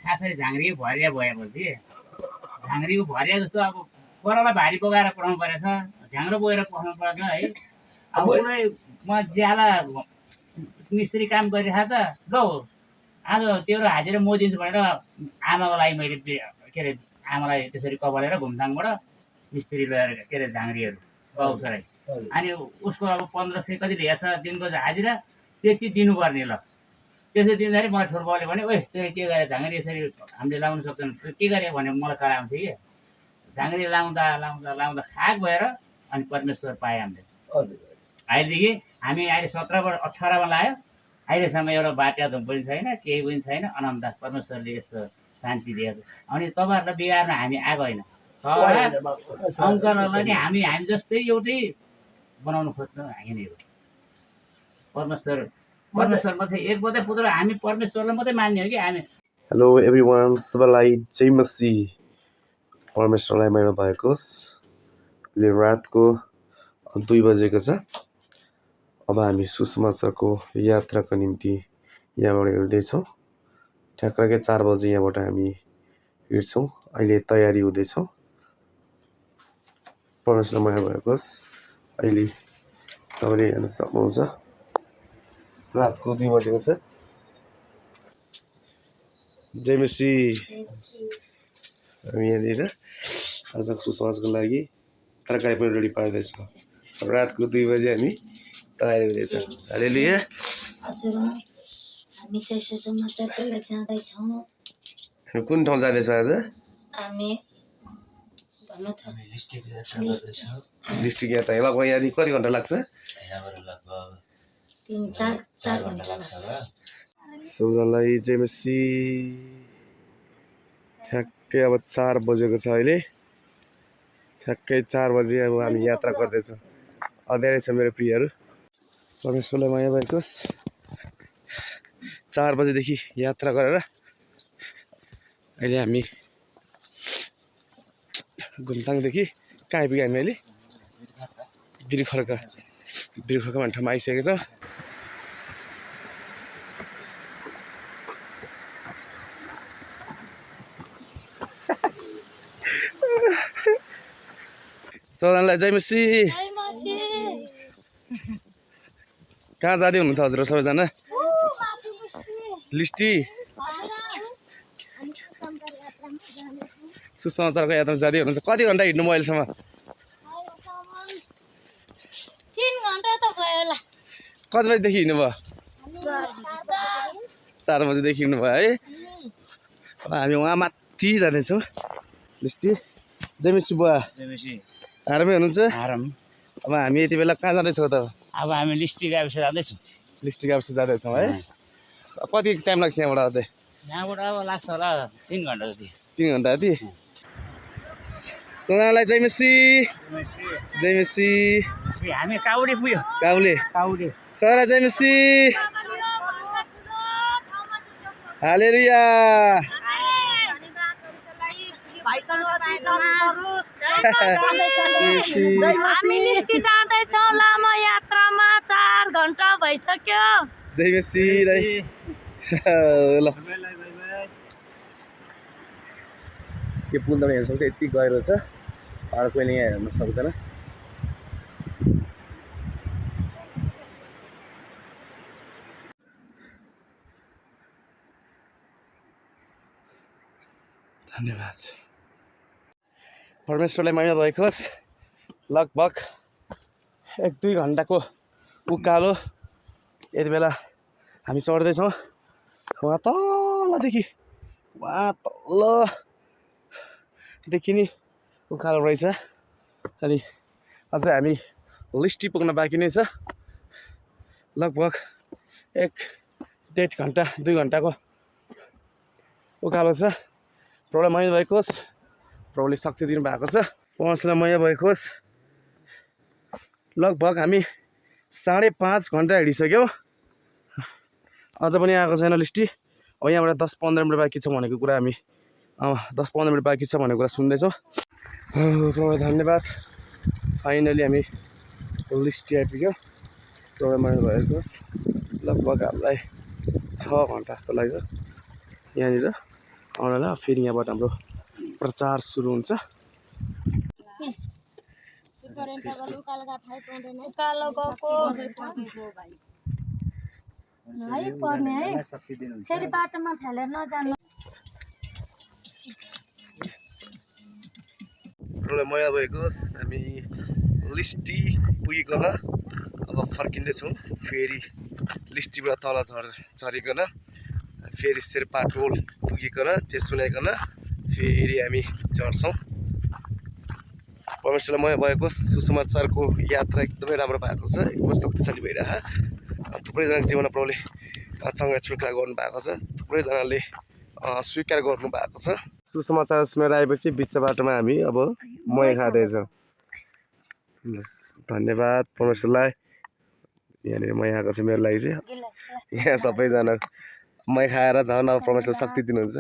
खासै झाँग्री भरिया भएपछि झाँग्रीको भरिया जस्तो अब परलाई भारी बोकाएर पठाउनु परेछ झ्याङ्रो बोकेर पठाउनु पर्छ है अब कुनै म ज्याला मिस्त्री काम गरिरहेको छ जाऊ आज तेरो हाजिरा म दिन्छु भनेर आमाको लागि मैले के अरे आमालाई त्यसरी कबलेर घुमथाङबाट मिस्त्री ल्याएर के अरे झाँग्रीहरू बाउसराई अनि उसको अब 1500 कति ल्याएको छ दिनको हाजिरा त्यति दिनुपर्ने ल त्यसरी दिँदाखेरि मलाई छोरबाउले भने ओए तैँले के गरे झाँग्री यसरी हामीले लाउनु सक्दैन के गरे भने मलाई कराउँथ्यो कि झाँग्री लाउँदा लाउँदा लाउँदा खाक भएर अनि परमेश्वर पाएँ हामीले अहिलेदेखि हामी अहिले 17बाट 18मा लाग्यो अहिलेसम्म एउटा बाटा धुम पनि छैन केही पनि छैन अनन्त परमेश्वरले यस्तो शान्ति दिएको छ अनि तपाईँहरूलाई बिगार्न हामी आएको होइन तर अङ्कलहरूलाई नि हामी जस्तै एउटै बनाउनु खोज्छौँ हामी नै हो परमेश्वर मात्रै एक मात्रै पुत्र हामी परमेश्वरलाई मात्रै मान्ने हो कि हामी हेलो एभ्रिवान सबैलाई जय मसी परमेश्वरलाई महिमा भएको होस् अहिले रातको 2 बजेको छ अब हामी सुसमाचारको यात्राको निम्ति यहाँबाट हिँड्दैछौँ ठ्याक्कै 4 बजे यहाँबाट हामी हिँड्छौँ अहिले तयारी हुँदैछौँ परमेश्वरलाई महिमा भएको होस् अहिले तपाईँले हेर्न सक्नुहुन्छ रातको 2 बजेको छ जय मसी हामी यहाँनिर आजको सुसमाचारको लागि तरकारी पनि रेडी पार्दैछौँ रातको 2 बजे हामी तयारी हुँदैछौँ हालेलुया हजुर हामी चाहिँ सुसमाचारको लागि जाँदैछौँ हामी कुन ठाउँ जाँदैछौँ आज हामी भन्नु त डिस्ट्रिक्ट यात्रा लगभग यहाँदेखि कति घन्टा लाग्छ 3-4 घन्टा लाग्छ सबैजनालाई जय मसी ठ्याक्कै अब 4 बजेको छ अहिले ठ्याक्कै 4 बजे अब हामी यात्रा गर्दैछौँ अँध्यारै छ मेरो प्रियहरू परमेश्वरलाई माया भएको होस् 4 बजेदेखि यात्रा गरेर अहिले हामी घुमथाङदेखि कहाँ आइपुग्यो हामी अहिले बिरखर्का भन्ने ठाउँमा आइसकेको छ सबैजनालाई जय मसी कहाँ जाँदै हुनुहुन्छ हजुर सबैजना लिस्टी सुसमाचारको यात्रामा जाँदै हुनुहुन्छ कति घन्टा हिँड्नु भयो अहिलेसम्म 3 घन्टा त भयो होला कति बजीदेखि हिँड्नु भयो 4 बजीदेखि हिँड्नु भयो है अब हामी वहाँ माथि जाँदैछौँ लिस्टी जय मसी बुवा आरामै हुनुहुन्छ आराम अब हामी यति बेला कहाँ जाँदैछौँ त अब हामी लिस्टी गाविस जाँदैछौँ लिस्टी गाविस जाँदैछौँ है कति टाइम लाग्छ यहाँबाट अझै यहाँबाट अब लाग्छ होला 3 घन्टा जति 3 घन्टा जति सोनालाई जय मसी जय मसी हामी काउडे पुग्यो काउले सरा जय मसी हालेलुया हामी लिस्टी जाँदैछौँ लामो यात्रामा 4 घन्टा भइसक्यो जय मसी ल यो पुल तपाईँ हेर्न सक्छ यति गहिरो छ अरू कोहीले यहाँ हेर्न सक्दैन धन्यवाद परमेश्वरलाई महिमा भएको होस् लगभग 1-2 घन्टाको उकालो यति बेला हामी चढ्दैछौँ वहाँ तलदेखि वहाँ तलदेखि नि उकालो रहेछ अनि अझै हामी लिस्टी पुग्न बाँकी नै छ लगभग 1.5 घन्टा 2 घन्टाको उकालो छ प्रब्लम महिमा भएको होस् प्रभुले शक्ति दिनु भएको छ परमेश्वरलाई महिमा भएको होस् लगभग हामी 5.5 घन्टा हिँडिसक्यौँ अझ पनि आएको छैन लिस्टी अब यहाँबाट 10-15 मिनट बाँकी छ भनेको कुरा हामी 10-15 मिनट बाँकी छ भनेको कुरा सुन्दैछौँ प्रभु धन्यवाद फाइनली हामी लिस्टी आइपुग्यौँ प्रभु महिमा भएको होस् लगभग हामीलाई 6 घन्टा जस्तो लाग्यो यहाँनिर आउनु होला फेरि यहाँबाट हाम्रो प्रचार सुरु हुन्छ उकालो गएको है पर्ने है फेरि बाटोमा फ्यालेर नजानु मैला भएको हामी लिस्टी पुगिकन अब फर्किँदैछौँ फेरि लिस्टीबाट तल झरिकन फेरि शेर्पा टोल पुगिकन त्यस सुनाइकन फेरि हामी चढ्छौँ परमेश्वरलाई मया भएको सुसमाचारको यात्रा एकदमै राम्रो भएको छ एकदमै शक्तिशाली भइरहेको थुप्रैजनाको जीवनमा प्रभुले चङ्गा छुटकारा गर्नुभएको छ थुप्रैजनाले स्वीकार गर्नुभएको छ सुसमाचार सुनेर आएपछि बिच बाटोमा हामी अब मही खाँदैछौँ धन्यवाद परमेश्वरलाई यहाँनिर मही आएको छ मेरो लागि चाहिँ यहाँ सबैजना मही खाएर झन् अब परमेश्वर शक्ति दिनुहुन्छ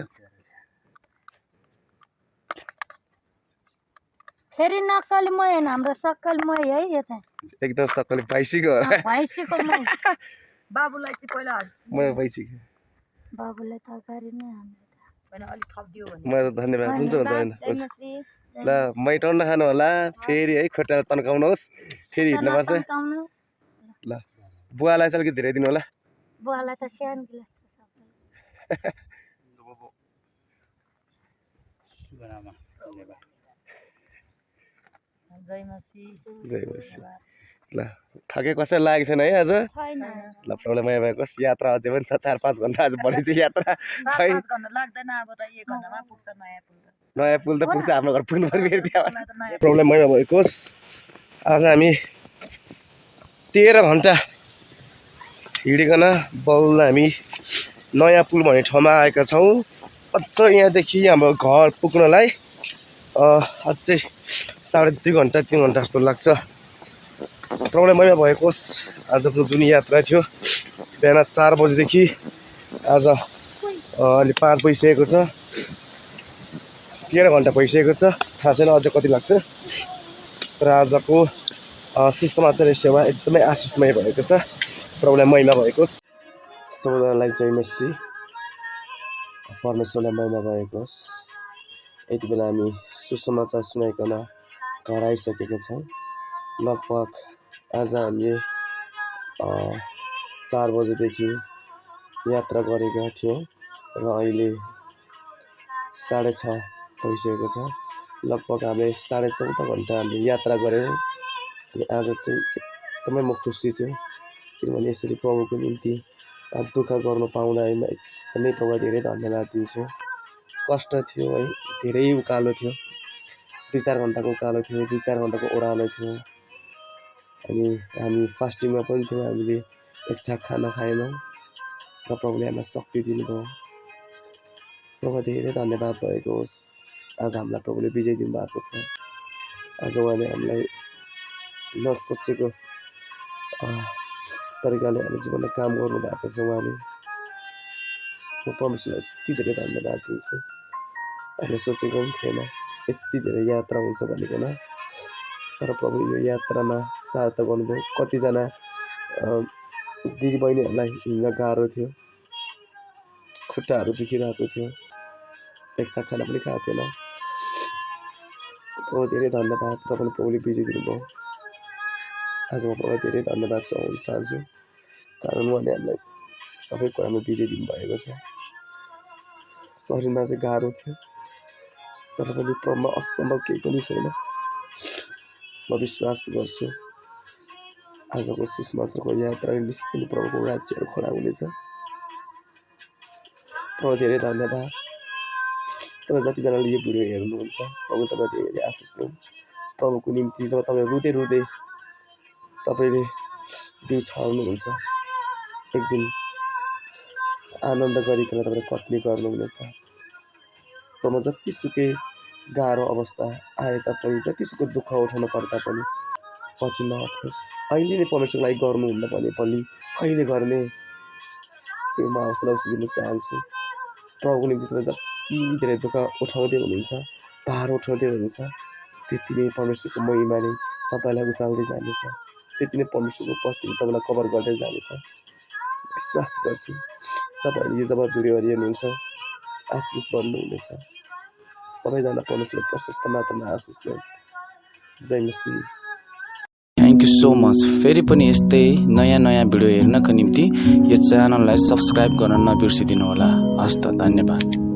फेरि नक्कली मही होइन हाम्रो सक्कली मही है यो चाहिँ एकदम सक्कली भैँसीको भैँसीको मही बाबुलाई चाहिँ पहिला म भैँसीको बाबुलाई तरकारी नै होइन अलिक थपिदियो भने म त धन्यवाद हुन्छ हुन्छ ल मै टन नखानु होला फेरि है खुट्टा तन्काउनुहोस् फेरि हिँड्नुपर्छ ल बुवालाई चाहिँ अलिकति धेरै दिनु होला बुवालाई त सानो गिलास छ सबै जय मसी जय मसी ल थके कसैलाई लागेको छैन है आज छैन ल प्रब्लम आयो भएको यात्रा अझै पनि छ 4-5 घन्टा आज बढी चाहिँ यात्रा 4-5 घन्टा लाग्दैन अब त 1 घन्टामा पुग्छ नयाँ पुल त पुग्छ हाम्रो घर पुग्नु पर्यो फेरि त्यहाँ प्रब्लम भयो भएको आज हामी 13 घन्टा हिँडिकन बल्ल हामी नयाँ पुल भन्ने ठाउँमा आएका छौँ अझ यहाँदेखि हाम्रो घर पुग्नलाई अझै 2.5 घन्टा 3 घन्टा जस्तो लाग्छ प्रब्लममा भएको आजको जुन यात्रा थियो बिहान 4 बजेदेखि आज अहिले 5 बजिसकेको छ 13 घन्टा भइसकेको छ थाहा छैन अझ कति लाग्छ तर आजको सुसमाचार सेवा एकदमै आशिषमय भएको छ प्रभुलाई महिमा भएको सबैजनालाई जय मसी परमेश्वरलाई महिमा भएको होस् यति बेला हामी सुसमाचार सुनाइकन घर आइसकेका छौँ लगभग आज हामीले 4 बजेदेखि यात्रा गरेका थियौँ र अहिले 6:30 भइसकेको छ लगभग हामीले 14.5 घन्टा हामीले यात्रा गऱ्यौँ अनि आज चाहिँ एकदमै म खुसी छु किनभने यसरी प्रभुको निम्ति दुःख गर्नु पाउँदा एकदमै प्रभुलाई धेरै धन्यवाद दिन्छु कष्ट थियो है धेरै उकालो थियो 2-4 घन्टाको उकालो थियो 2-4 घन्टाको ओह्रालो थियो अनि हामी फास्टिङमा पनि थियौँ हामीले एक छाक खाना खाएनौँ र प्रभुले हामीलाई शक्ति दिनुभयो प्रभु धेरै धन्यवाद भएको होस् आज हामीलाई प्रभुले विजय दिनुभएको छ आज उहाँले हामीलाई नसोचेको तरिकाले हाम्रो जीवनमा काम गर्नुभएको छ उहाँले म परमेश्वरलाई यति धेरै धन्यवाद दिन्छु हामीले सोचेको पनि थिएन यति धेरै यात्रा हुन्छ भनिकन तर प्रभु यो यात्रामा सहायता गर्नुभयो कतिजना दिदीबहिनीहरूलाई हिँड्न गाह्रो थियो खुट्टाहरू दुखिरहेको थियो एक छाक खाना पनि खाएको थिएन प्रभु धेरै धन्यवाद र पनि प्रभुले विजय दिनुभयो आज म प्रभुलाई धेरै धन्यवाद चाहन्छु कारण उहाँले हामीलाई सबै कुरामा विजय दिनुभएको छ शरीरमा चाहिँ गाह्रो थियो तर पनि प्रभुमा असम्भव केही पनि छैन म विश्वास गर्छु आजको सुसमाचारको यात्रा निश्चय प्रभुको राज्यहरू खडा हुनेछ प्रभु धेरै धन्यवाद तपाईँ जतिजनाले यो भिडियो हेर्नुहुन्छ प्रभु तपाईँ धेरै आशिष दिउँ प्रभुको निम्ति जब तपाईँ रुँदै रुँदै तपाईँले बिउ छर्नुहुन्छ एक दिन आनन्द गरिकन तपाईँले कट्नी गर्नुहुनेछ प्रभु जतिसुकै गाह्रो अवस्था आए तापनि जतिसुकै दुःख उठाउनु पर्दा पनि पछि नहटोस् अहिले नै परमेश्वरको लागि गर्नुहुन्न भने भोलि कहिले गर्ने त्यो म हौसला दिन चाहन्छु प्रभुको निम्ति तपाईँ जति धेरै दुःख उठाउँदै हुनुहुन्छ भार उठाउँदै हुनुहुन्छ त्यति नै परमेश्वरको महिमाले तपाईँलाई उचाल्दै जानेछ त्यति नै परमेश्वरको उपस्थिति तपाईँलाई कभर गर्दै जानेछ विश्वास गर्छु तपाईँहरूले यो जब भिडियोहरू हेर्नुहुन्छ आशिष बन्नुहुनेछ सबैजना परमेश्वरले प्रशस्त मात्रामा आशिष दिउन् जय मसीह थ्याङ्क यू सो मच फेरि पनि यस्तै नयाँ नयाँ भिडियो हेर्नको निम्ति यो च्यानललाई सब्स्क्राइब गर्न नबिर्सिदिनु होला हस्त धन्यवाद